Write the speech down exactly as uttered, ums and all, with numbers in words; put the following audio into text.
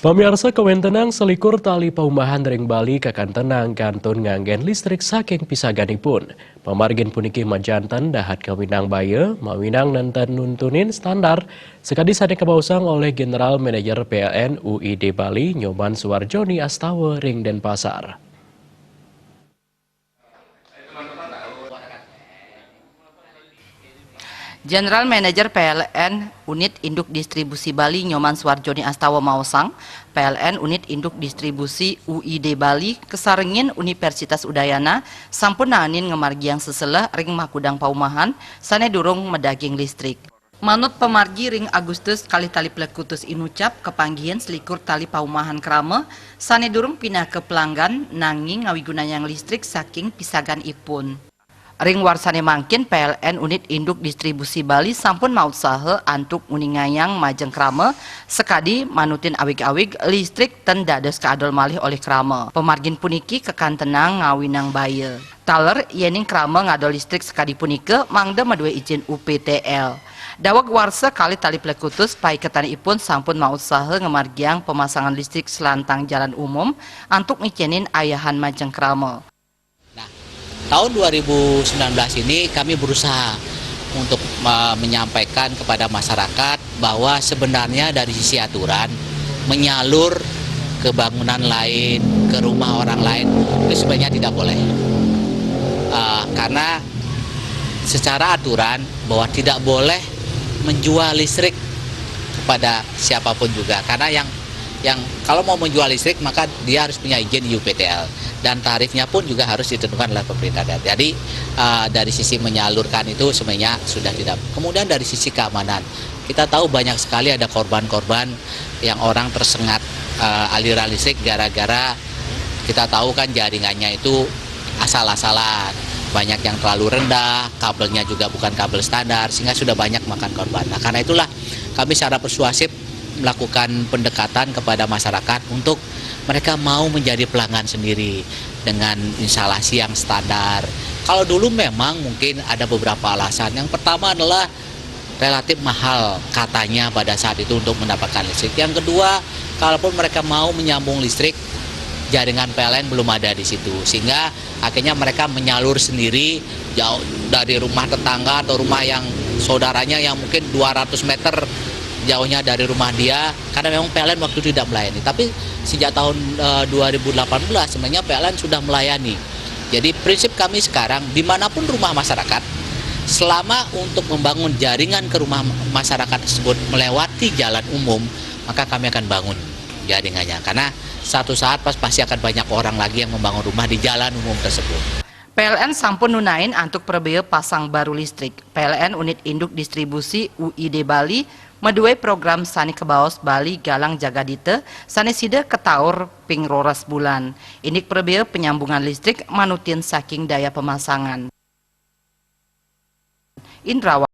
Pamiarsa, kawentenang selikur tali paumahan ring Bali kakantenang kantun nganggen listrik saking pisaganipun. Pamargin puniki majanten dahat kawinang baya, mawinang nenten nuntunin standar, sakadi sane kabaosang olih General Manager P L N U I D Bali, Nyoman Suwarjoni Astawa ring Denpasar. General Manager P L N Unit Induk Distribusi Bali, Nyoman Suwarjoni Astawa, maosang, P L N Unit Induk Distribusi U I D Bali kasarengin Universitas Udayana sampun naenin ngamargiang seseleh ring makudang paumahan sane durung madaging listrik. Manut pamargi, ring Agustus kalih tali plekutus inucap, kapanggihin selikur tali paumahan krama sane durung pinaka pelanggan nanging ngawigunayang listrik saking pisaganipun. Ring warsane mangkin, P L N Unit Induk Distribusi Bali sampun mautsaha antuk nguningayang majeng krama sakadi manutin awig-awig listrik ten dados kaadol malih olih krama. Pamargin puniki kakantenang ngawinang baya. Taler, yening krama ngadol listrik sakadi punika, mangda madue ijin U P T L. Daweg warsa kalih tali plekutus, paiketanipun sampun mautsaha ngamargiang pamasangan listrik salantang jalan umum antuk ngicenin ayahan majeng krama. Nah, tahun dua ribu sembilan belas ini kami berusaha untuk, eh, menyampaikan kepada masyarakat bahwa sebenarnya dari sisi aturan menyalur ke bangunan lain, ke rumah orang lain, itu sebenarnya tidak boleh. Eh, karena secara aturan bahwa tidak boleh menjual listrik kepada siapapun juga, karena yang yang kalau mau menjual listrik, maka dia harus punya izin U P T L, dan tarifnya pun juga harus ditentukan oleh pemerintah daerah. Jadi, eh, dari sisi menyalurkan itu sebenarnya sudah tidak. Kemudian dari sisi keamanan, kita tahu banyak sekali ada korban-korban yang orang tersengat, eh, aliran listrik gara-gara kita tahu kan jaringannya itu asal-asalan, banyak yang terlalu rendah, kabelnya juga bukan kabel standar, sehingga sudah banyak makan korban. Nah, karena itulah kami secara persuasif melakukan pendekatan kepada masyarakat untuk mereka mau menjadi pelanggan sendiri dengan instalasi yang standar. Kalau dulu memang mungkin ada beberapa alasan. Yang pertama adalah relatif mahal katanya pada saat itu untuk mendapatkan listrik. Yang kedua, kalaupun mereka mau menyambung listrik, jaringan P L N belum ada di situ, sehingga akhirnya mereka menyalur sendiri jauh dari rumah tetangga atau rumah yang saudaranya yang mungkin dua ratus meter jauhnya dari rumah dia, karena memang P L N waktu itu tidak melayani. Tapi sejak tahun, eh, dua ribu delapan belas, sebenarnya P L N sudah melayani. Jadi, prinsip kami sekarang, dimanapun rumah masyarakat, selama untuk membangun jaringan ke rumah masyarakat tersebut melewati jalan umum, maka kami akan bangun jaringannya. Karena satu saat pas pasti akan banyak orang lagi yang membangun rumah di jalan umum tersebut. P L N sampun nunain antuk prabea pasang baru listrik. P L N Unit Induk Distribusi U I D Bali madue program sane kabaos Bali Galang Jagadita, sane sida kataur ping roras bulan. Indik prabea panyambungan listrik manutin saking daya pamasangan. Indrawan.